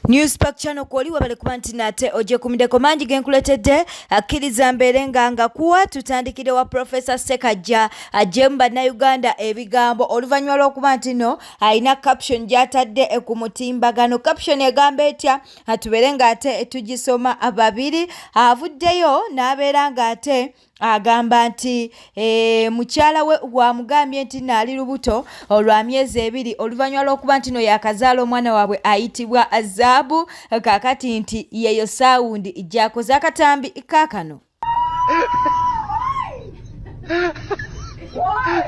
News Park Channel kwoli, wabale kuba nti nate ojekumideko mangi genkuletedde. Akkiriza mbeere nga ngakuwa. Tutandikire wa Profesa Sekajja ajjemu Bannayuganda ebigambo oluvannyuma lw'okuba nti no alina caption gy'atadde ku mutimbagano. Caption egamba etya? Tubeere ng'ate tugisoma babiri. Avuddeyo n'abeera ng'ate agamba nti mukyala we wamugambye nti naali lubuto olwa myezi 2 oluvannyuma lw'okuba nti no yakazaala omwana waabwe ayitibwa Zaabu. Kaakati nti yeyo sound gy'akoze akatambi kaakano. Why?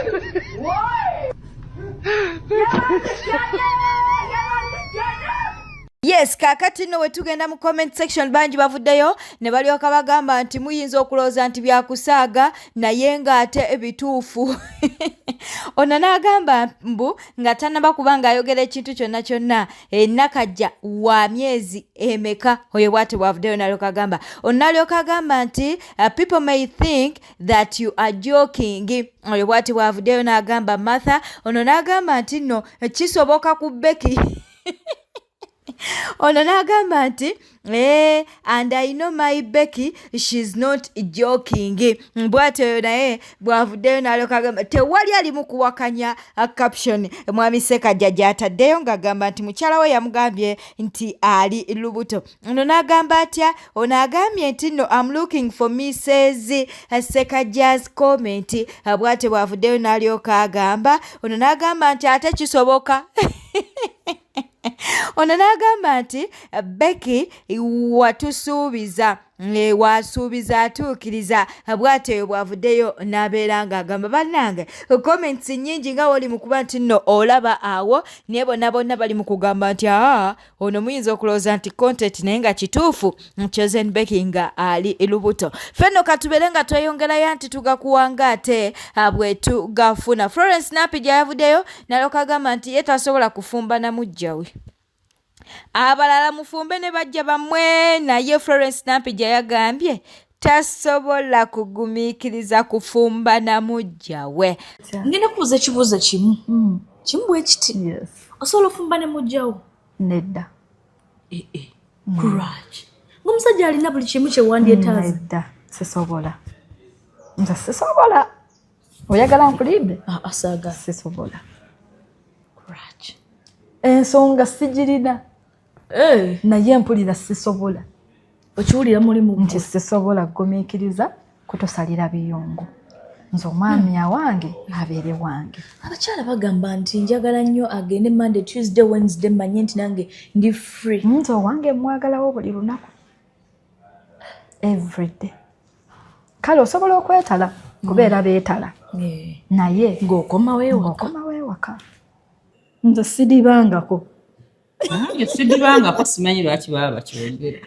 Why? Get on this goddamn! Get on this goddamn! Yes, kaakati nno we tugenda mu comment section, bangi bavuddeyo ne balyoka bagamba nti muyinza okulowooza nti byakusaaga, naye ng'ate bituufu. Ono n'agamba mbu nga tannaba kuba ng'ayogera ekintu kyonna kyonna, Nakajja wa myezi emeka? Oyo bw'ati bw'avuddeyo n'alyoka agamba. Ono n'alyoka agamba nti people may think that you are joking. Oyo bw'ati bw'avuddeyo n'agamba Martha. Ono n'agamba nti nno kisoboka ku Becky. Ono n'agamba nti and I know my Becky, she's not joking. Bw'atyo oyo naye bw'avuddeyo n'alyoka agamba tewali ali mu kuwakanya caption mwami Sekajja gy'ataddeyo ng'agamba nti mukyala we yamugambye nti ali lubuto. Ono n'agamba atya? Ono agambye nti no, I'm looking for Mrs Sekajja's comment. Bw'atyo bw'avuddeyo n'alyoka agamba. Ono n'agamba nti ate kisoboka. Ono n'agamba nti Becky watusuubiza, wasuubiza atuukiriza. Bw'atyo oyo bw'avuddeyo n'abeera ng'agamba. Bannange, comments nnyingi nga woli mu kuba nti nno olaba awo, naye bonna bonna bali mu kugamba nti aa, ono muyinza okulowooza nti content, naye nga kituufu, Chosen Becky nga ali lubuto. Fenno katubeere nga tweyongerayo nti tugakuwanga ate bwe tugafuna. Florence Nampi gy'ayavuddeyo n'alyoka agamba nti ye tasobola kufumba na muggya we. Abalala mufumbe ne bajja bammwe, naye Florence Nampi gye yagambye tasobola kugumiikiriza kufumba na muggya we. Ngenda kubuuza ekibuuzo kimu kimu bwe kiti. Yes. Osobola ofumba ne mujjawo? Nedda. Ee, kulwaki, ng'omusajja alina buli kimu kyewandyetaaza? Nedda, sisobola. Nze sisobola. Oyagala nkulimbe? Asaaga. Sisobola. Kulwaki? Ensonga sigirina, naye mpulira sisobola. Okiwulira mulimu? Nti sisobola kugumiikiriza kutusalira biyungu. Nze omwami awange abeere wange. Abakyala bagamba nti njagala nnyo agende Monday, Tuesday, Wednesday, manye nti nange ndi free. Nze owange mwagalawo buli lunaku, everyday. Kale osobola okwetala, kubeera beetala, naye ng'okomawo ewaka. Ng'okomawo ewaka. Nze sidibangako. Nange sidibangako, simanyi lwaki baba bakyogera.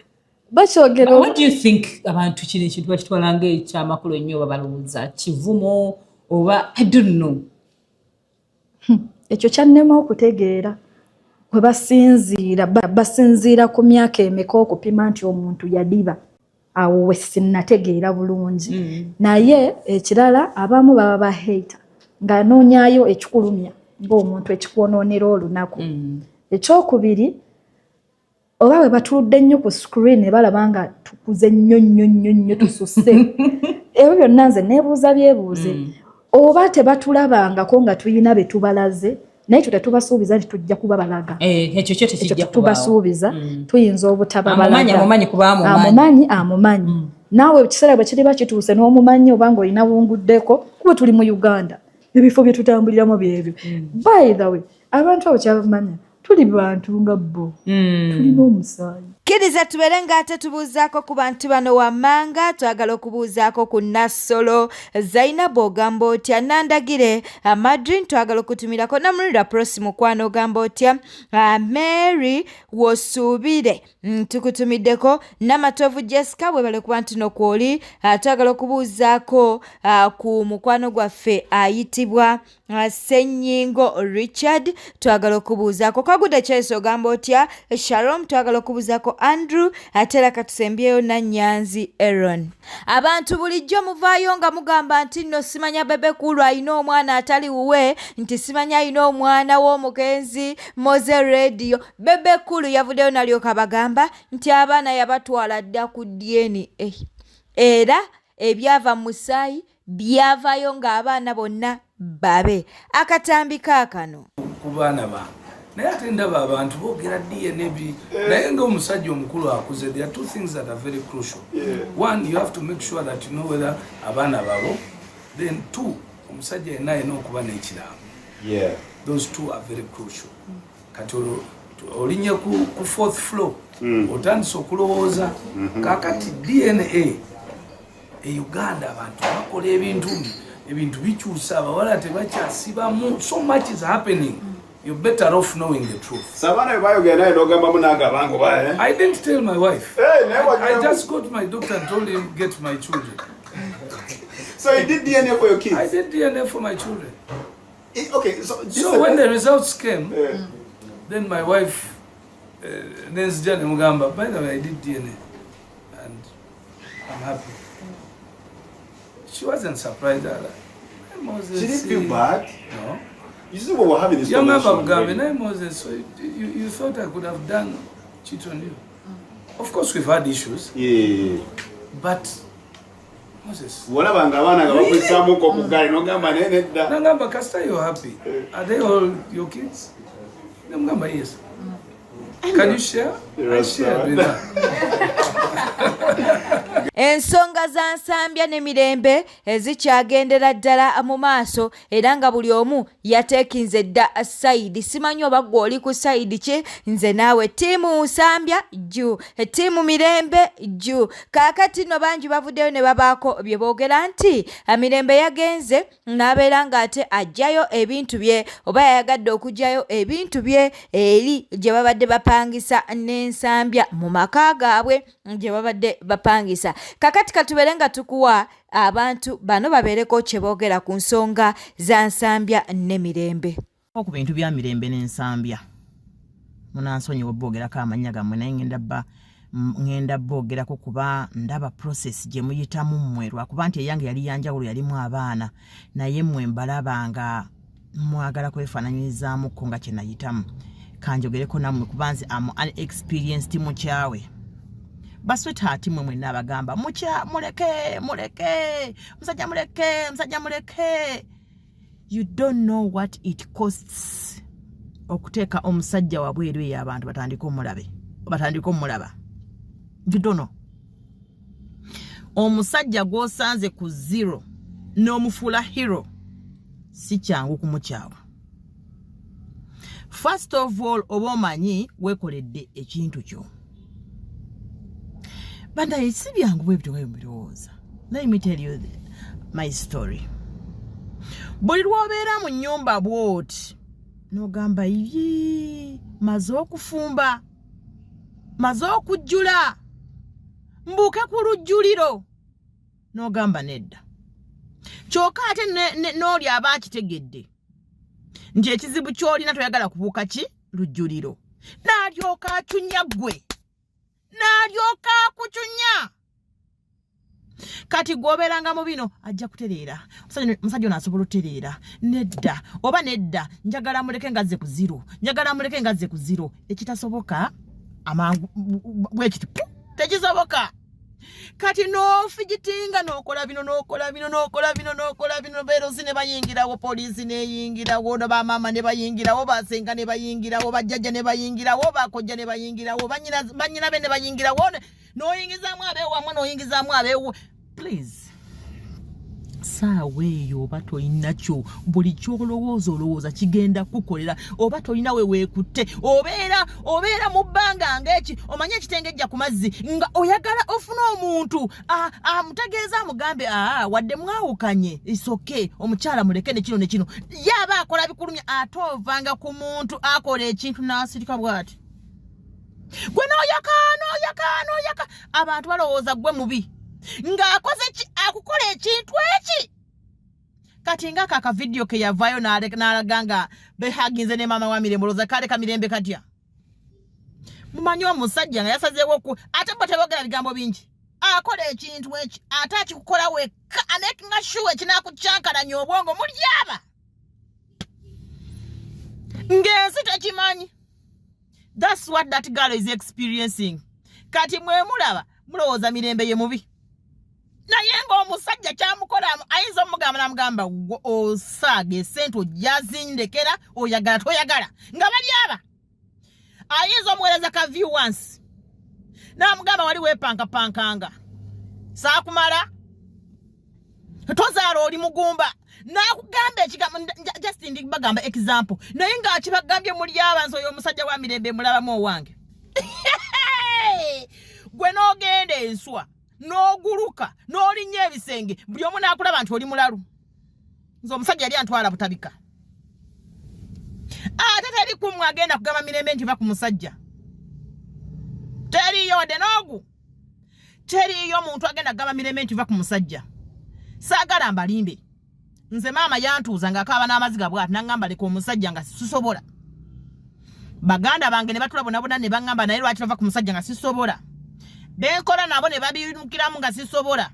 Bakyogera. What do you think, abantu kino ekintu bakitwala ngaekyamakulu ennyo, oba balowooza kivumo, oba I don't know? Ekyo kyannema okutegeera bwe basinziira. Basinziira ku myaka emeka okupima nti omuntu yadiba? Awo we sinnategeera bulungi. Naye ekirala, abamu baba ba hater ng'anoonyaayo ekikulumya ng'omuntu, ekikwonoonera olunaku. Ekyokubiri, oba bwe batudde nnyo ku screen ne balaba nga tukuze nnyo nnyo nnyo nnyo, tususse. Ebyo byonna nze neebuuza byebuuze. Oba tebatulabangako nga tulina be tubalaze, naye ekyo tetubasuubiza nti tujja kuba balaga. Eh, ekyo kyo Ekyo tekijja kubaawo. tetubasuubiza, tuyinza obutababalaga. Amumanyi, amumanyi kuba amumanyi. Amumanyi amumanyi. Naawe ekiseera bwe kiriba kituuse n'omumanyi, oba ng'olina wunguddeko, kuba tuli mu Uganda, ebifo bye tutambuliramu byebyo. By the way, abantu abo kyabamanya, tuli bantu nga bo, tulina omusaayi. Kkiriza tubeere ng'ate tubuuzaako ku bantu bano wammanga. Twagala okubuuzaako ku Nassolo Zainabu, ogamba otya? Nandagire Madrin, twagala okutumirako. Namulira Prosi mukwano, ogamba otya? Mary Wosuubire, tukutumiddeko. Namatovu Jessica, bwebale kuba nti nokwoli. Twagala okubuuzaako ku mukwano gwaffe ayitibwa Ssenyingo Richard twagala okubuuzaako Kagudde Charles ogamba otya Shalom twagala okubuuzaako Andrew ate era katusembyeyo Nannyanzi Aaron. Abantu bulijjo muvaayo nga mugamba nti nno simanya Bebe Cool alina omwana atali wuwe nti simanya alina omwana w'omugenzi Moze Radio. Bebe Cool yavuddeyo nalyoka bagamba nti abaana yabatwala dda ku DNA era ebyava mu musaayi byavayo ng'abaana bonna babe. Akatambi kaakano. Ku baana bange naye ate ndaba abantu boogera DNA bi naye nga omusajja omukulu akuze, there are two things that are very crucial. One, you have to make sure that you know whether abaana babo. Then two, omusajja yenna alina okuba n'ekiraamo. Those two are very crucial. Kati olwo olinye ku fourth floor, otandise okulowooza. Kakati DNA e Uganda abantu bakola ebintu, ebintu bikyusa, abawala tebakyasibamu, so much is happening. You're better off knowing the truth. Sabaana bwe bayogera naye n'ogambamu nange abange oba eh? I didn't tell my wife. Hey, naye I just go to my doctor and told him, get my children. So you did DNA for your kids? I did DNA for my children. Okay, so, so when the results came, then my wife, nenzija nemugamba, by the way, I did DNA and I'm happy. She wasn't surprised. Moses, she didn't feel bad? No. You see what we're having this conversation. Mugambe, naye Moses, so you thought I could have done cheat on you? Of course we've had issues. Yeah. But Moses. Walabanga abaana nga bakussaamuko ku ggaali n'ogamba naye nedda. Nangamba, kasita you're happy. Are they all your kids? Namugamba, yes. Can you share? I shared with her. Ensonga za Nsambya ne Mirembe ezikyagendera ddala mu maaso era nga buli omu yateekinze dda side. Simanyi oba ggwe oli ku side ki, nze naawe ttiimu Nsambya jju, ttiimu Mirembe jju. Kaakati nno bangi bavuddeyo ne babaako bye boogera nti Mirembe yagenze n'abeera ng'ate aggyayo ebintu bye oba yayagadde okuggyayo ebintu bye eri gye babadde bapangisa n'Ensambya mu maka gaabwe gye babadde bapangisa. Kakati katubeere nga tukuwa abantu bano babeereko kye boogera ku nsonga za Nsambya ne Mirembe. Ku bintu bya Mirembe n'Ensambya, munansonyiwa boogerako amannya gammwe, naye ngenda boogerako kuba ndaba process gye muyitamu mmwe, lwakuba nti eyange yali yanjawulo, yalimu abaana, naye mmwe mbalaba nga mwagala kwefaananyirizaamuko nga kye nayitamu. Kanjogereko nammwe kuba nze am unexperienced mukyawe. Basweetheart, mmwe mwenna abagamba mukya muleke, muleke musajja, muleke musajja, muleke, you don't know what it costs okuteeka omusajja wabweru eyo abantu batandike omulabe, batandike omulaba. You don't know. Omusajja gw'osanze ku zero n'omufuula hero si kyangu kumukyawa. First of all, oba omanyi weekoledde ekintu kyo. Bandaye, si byangu bwe bityo bwe birowooza. Let me tell you my story. Buli lw'obeera mu nnyumba bw'oti n'ogamba, yi, maze okufumba, maze okujjula, mbuuke ku lujjuliro, n'ogamba nedda. Kyokka ate n'oli aba akitegedde nti ekizibu ky'olina toyagala kubuuka ki lujjuliro, n'alyoka acunya ggwe, n'alyoka akucunya. Kati gw'obeeranga mu bino, ajja kutereera, musajja ono asobola otereera, nedda oba nedda, njagala muleke nga azze ku zero, njagala muleke nga azze ku zero. Ekitasoboka amangu bwekiti pu tekisoboka. Kati n'ofigitinga, n'okola bino, n'okola bino, n'okola bino, n'okola bino, beerosi ne bayingirawo, poliisi neyingirawo, no bamaama ne bayingirawo, basenga ne bayingirawo, bajjajja ne bayingirawo, bakojja ne bayingirawo, banyina be ne bayingirawo, n'oyingizaamu abeewamwe, n'oyingizaamu abeewo. Please, saawa eyo oba tolinakyo, buli kyolowooza olowooza kigenda kukolera, oba tolina we weekutte, obeera mu bbanga ng'eki omanye ekitengejja ku mazzi, nga oyagala ofune omuntu amutegeeza, amugambe, aa, wadde mwawukanye isoke, omukyala muleke ne kino ne kino. Ye aba akola bikulumya, ate ovanga ku muntu akola ekintu n'asirika bw'ati, gwe n'oyaka, n'oyaka, n'oyaka. Abantu balowooza gwe mubi ng'akoze ki akukola ekintu eki. Kati nga kaka video ke yavayo n'alaga nga behaginze ne maama wa Mirembe, olowooza kaleka Mirembe katya? Mumanyi omusajja nga yasazeewo ku ate bo teboogera bigambo bingi, akola ekintu eki ate akikukola wekka, amakinga sure ekinakukyankalanya obwongo mulyaba ng'ensi tekimanyi. That's what that girl is experiencing. Kati mwe mulaba mulowooza Mirembe ye mubi, naye ng'omusajja kyamukola ayinza omugamba namugamba osaaga esente ojazindekera, oyagala toyagala, nga bali aba ayinza omuweereza ka view once namugamba wali weepankapankanga saakumala tozaala oli mugumba, nakugamba ekigambo. Just ndi bagamba example, naye ng'akibagambye muli abanzi. Oyo omusajja wa Mirembe mulabamu owange gwe n'ogenda enswa n'oguluka n'olinnya ebisenge, buli omu n'akulaba nti oli mulalu. Nze omusajja yali antwala butabika, ate teri kumwe agenda kugamba Mirembe nti va ku musajja. Teriyo wadde n'ogu, teriyo muntu agenda kugamba Mirembe nti va ku musajja. Saagala mbalimbe, nze maama yantuuza ng'akaaba n'amaziga bw'ati n'aŋŋamba leka omusajja, nga sisobola. Baganda bange ne batula bonna bonna ne baŋŋamba naye lwaki tova ku musajja, nga sisobola. Benkola nabo ne babirukiramu, nga sisobola.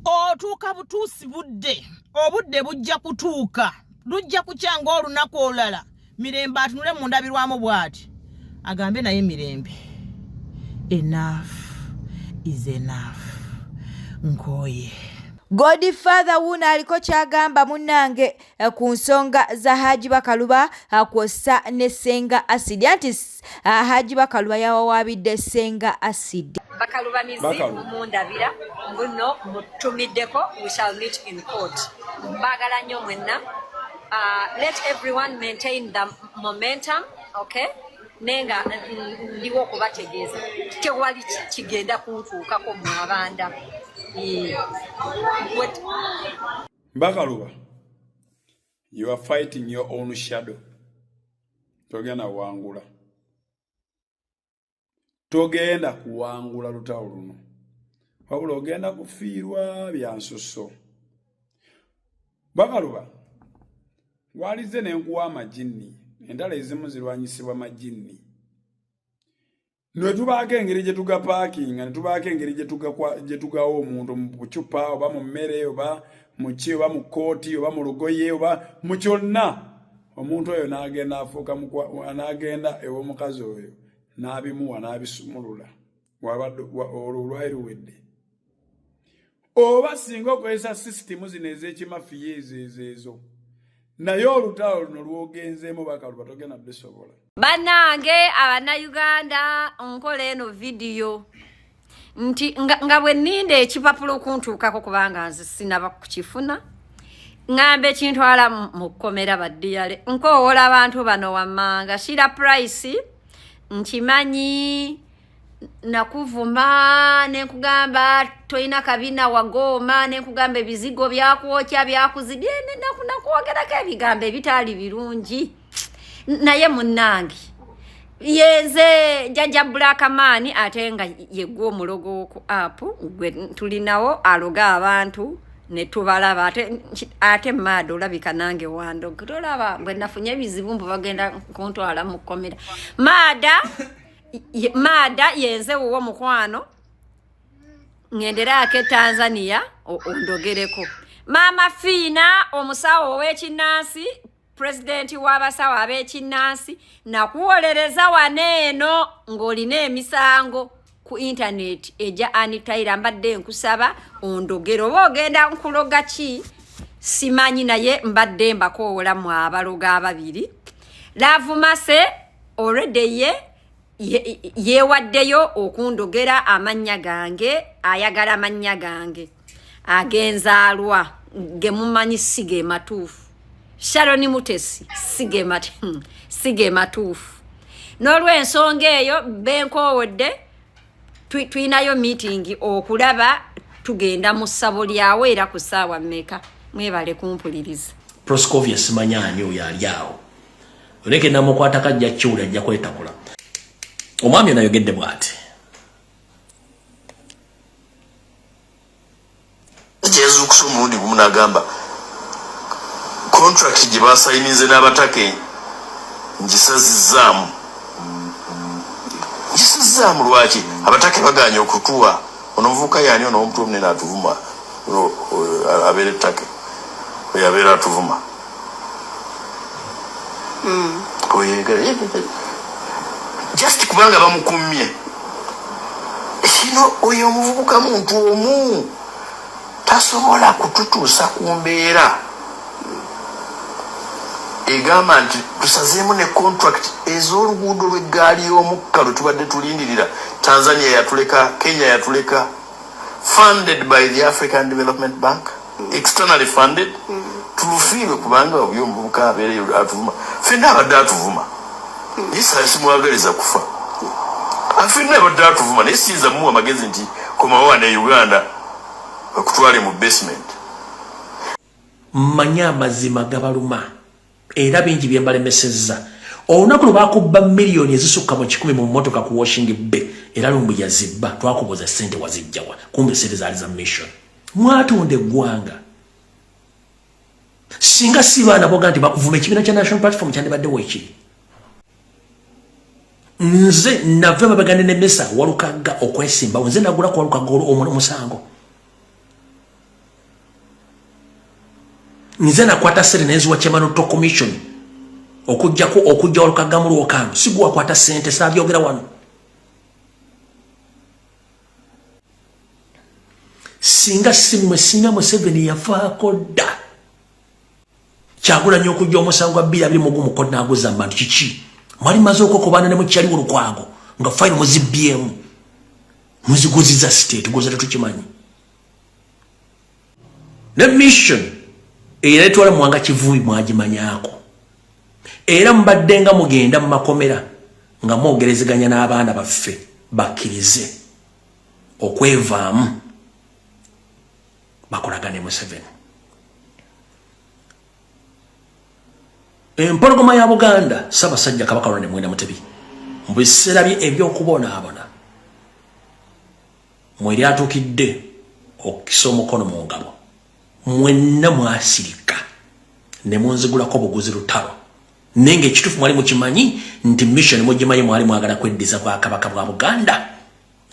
Otuuka butuusi budde, obudde bujja kutuuka, lujja kukya ng'olunaku olulala Mirembe atunule mu ndabirwamu bw'ati agambe naye Mirembe, enough is enough, nkooye. Godfather wuuno aliko kyagamba munnange ku nsonga za Haji Bakaluba kwossa ne Ssenga Acid, anti Haji Bakaluba yawawaabidde Ssenga Acid. Bakaluba mizi mundabira mbuno mutumiddeko, we shall meet in court. Mbaagala nnyo mwenna. Let everyone maintain the momentum, okay? Nenga ndiwo okubategeeza tewali kigenda kuntuukako mu abanda. Bakaluba, you are fighting your own shadow. Togenda wangula, togenda kuwangula lutalo luno, wabula ogenda kufiirwa byansusso. Bakaluba, walize nenkuwa amajinni, entalo ezimu zirwanyisibwa majinni, ne tubaako engeri gye tugapaakinga, ne tubaako engeri gye tugawa omuntu mu bucupa oba mu mmere oba mu ki oba mu kkooti oba mu lugoye oba mu kyonna, omuntu oyo n'agenda afuuka n'agenda ew'omukazi oyo n'abimuwa n'abisumulula, olwo lwali luwedde. Oba singa okozesa sisitimu zino ez'ekimafiya ezo ezo ezo, naye olutalo luno lwogenzeemu Bakaluba togenda bisobola. Bannange Abannayuganda, nkola eno vidiyo nti nga bwe nninda ekipapula okuntuukako, kubanga nze sinaba kukifuna, ŋŋamba ekintwala mu kkomera baddiyale. Nkoowola abantu bano wammanga: Shira Price, nkimanyi nakuvuma nenkugamba tolina kabina wagooma, nenkugamba ebizigo byakwokya byakuzibye, nakwogerako ebigambo ebitaali birungi, naye munnange yenze jjajja Black Man, ate nga yeggwa omulogo ku app gwe tulinawo aloga abantu ne tubalaba. Ate maada olabika nange wandoga, tolaba bwe nafunye ebizibu mbu bagenda kuntwala mu kkomera. Maada yenze wuwo mukwano, ŋŋenderaako e Tanzania ondogereko. Maama Fiina, omusawo ow'ekinnansi, pulezidenti w'abasawo ab'ekinnansi, nakuwolereza wano eno ng'olina emisango ku intaneti ejja anitayira. Mbadde nkusaba ondogere, oba ogenda nkuloga ki simanyi, naye mbadde mbakoowola mu abaloga ababiri. Lavumase already ye yeewaddeyo okundogera amannya gange, ayagala amannya gange agenzaalwa ge mumanyi si ge matuufu. Sharon Mutesi si ge matuufu. N'olw'ensonga eyo benkoowodde, tulinayo meeting okulaba tugenda mu ssabo lyawo era ku ssaawa mmeka. Mwebale kumpuliriza. Proscovia simanya ani oyo ali awo, oleke namukwatako ajja kiwuli, ajja kwetakula. Omwami ono ayogedde bw'ati. Kyezuukusa omulundi gumu n'agamba Contract gye basayininze n'abatake ngisazizzaamu. Ngisazizzaamu lwaki? Abatake bagaanye okutuwa. Ono omuvubuka yaani ono omutwe omunene atuvuma abeera ettake oyo abeera atuvuma hmm. Just kubanga bamukummye kino. Oyo omuvubuka muntu omu tasobola kututuusa ku mbeera egamba nti tusazeemu ne contract ez'oluguudo lw'eggaali y'omukka lwe tubadde tulindirira. Tanzania yatuleka, Kenya yatuleka, funded by the African Development Bank, externally funded. Tulufiirwe kubanga oyo omuvubuka abeereyo atuvuma fenna, abadde atuvuma, naye simwagaliza kufa. Afenna abadde atuvuma, naye siyinza muwa magezi nti komawo wano e Uganda bakutwale mu basement. Mmanyi amazima gabaluma era bingi bye mbalemesezza. Olunaku lwe bakubba miliyoni ezisukka mu 100 mu mmotoka ku washing bay, era lumbu yazibba, twakubuuza ssente wazijjawa? Kumbe ssente zaali za mission. Mwatunda eggwanga. Singa si baana boga nti bakuvuma, ekibiina kya National Platform kyandibaddewo ekiri. Nze nava babagande ne mesa Walukagga okwesimbawo, nze nagula ku Walukagga omusango. Nze nakwata sente nenziwa chairman to commission okujjako okujja Walukagga mu lwokaano. Sigwe wakwata sente, saabyogera wano. Singa simmwe, singa Museveni yafaako dda. Kyagulanyi okujja omusango gwa 2021 koti n'aguza abantu kiki? Mwali maze okwokobaana ne mukyali Olukwago nga fayiro muzibbyemu, muziguziza state goza, tetukimanyi. Ne mission era etwala Muwanga Kivumbi mwagimanyaako, era mubadde nga mugenda mu makomera nga mwogerezeganya n'abaana baffe bakkirize okwevaamu bakolagane Museveni. Empologoma ya Buganda, Ssaabasajja Kabaka Ronald Muwenda Mutebi, mu biseera bye ebyokubonaabona mwe lyatuukidde okukisa omukono mu ngabo, mwenna mwasirika ne munzigulako buguzi lutalo, naye nga ekituufu mwali mukimanyi nti mission mugimanyi. Mwali mwagala kweddiza bwakabaka bwa Buganda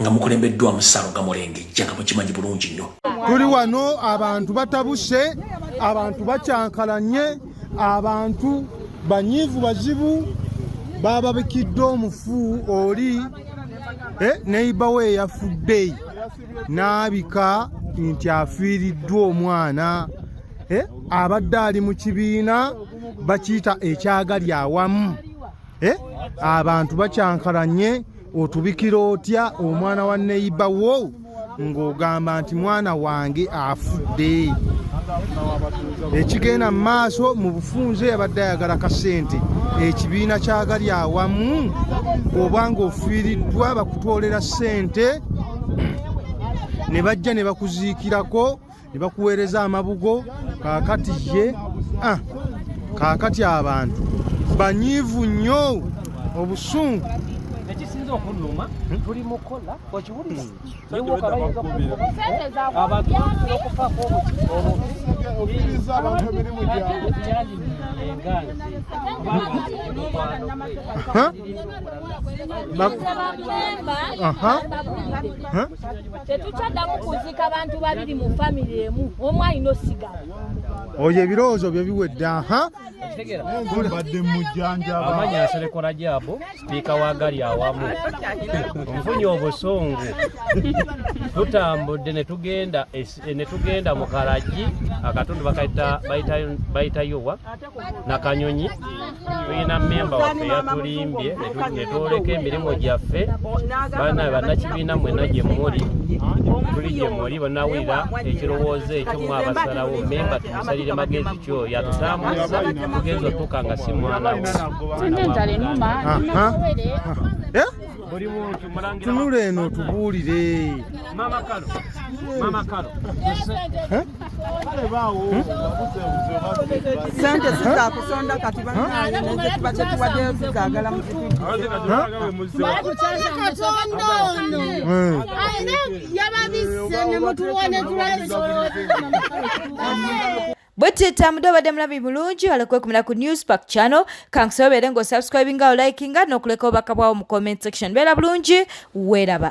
nga mukulembeddwa musalo gamulengejja, nga mukimanyi bulungi nnyo. Tuli wano, abantu batabuse, abantu bakyankalanye, abantu banyiivu, bazibu. Bababikidde omufu oli neighbour we eyafudde n'abika nti afiiriddwa omwana. Abadde ali mu kibiina bakiyita ekyagali awamu. Abantu bakyankalanye. Otubikira otya omwana wa neighbour wo ng'ogamba nti mwana wange afudde? Ekigenda mu maaso mu bufunze, yabadde ayagala kasente. Ekibiina kyagali awamu, oba ng'ofiiriddwa bakutwolera ssente ne bajja ne bakuziikirako ne bakuweereza amabugo. Kaakati ye kaakati abantu banyiivu nnyo, obusungu. Ekisinza okunnuma, tuli mukola okiwulira, abantu okufaako obubi. Abantu emirimu gyabwe. Huh? Aha. Huh? Tetukyaddamu kuziika bantu babiri mu famire emu, omu alina osigala. Oyo ebirowoozo bye biwedde. Aha. Mbadde mujjanjaba. Amanya Nsereko Rajabu, sipiika wa Gali Awamu. Nfunye obusungu. Tutambudde ne tugenda mu Kalagi, akatundu bakayita bayitayowa Nakanyonyi. Tulina memba waffe yatulimbye ne twoleka emirimu gyaffe. Bana bannakibiina mwenna gye muli, tuli gye muli, banawulira ekirowoozo ekyo mu abasalawo. Memba tumusalire magezi kyo yatutambuza, tugenza otuuka nga si mwana we. Aha. Eh? Buli muntu mulangira. Tunula eno tubuulire. Mama Kalo, Mama Kalo. Eh? Sente zizakusonda kati bannange, nezetuba tetuwaddeyo tuzaagala. Katonda ono alina yababisse ne mutuwa ne tulaba. Bwe tetambudde, obadde mulabi bulungi alekwekumira ku Newspark channel. Kankusaba obeere ng'osubscribinga, olikinga n'okuleka obubaka bwawo mu comment section. Beera bulungi, weeraba.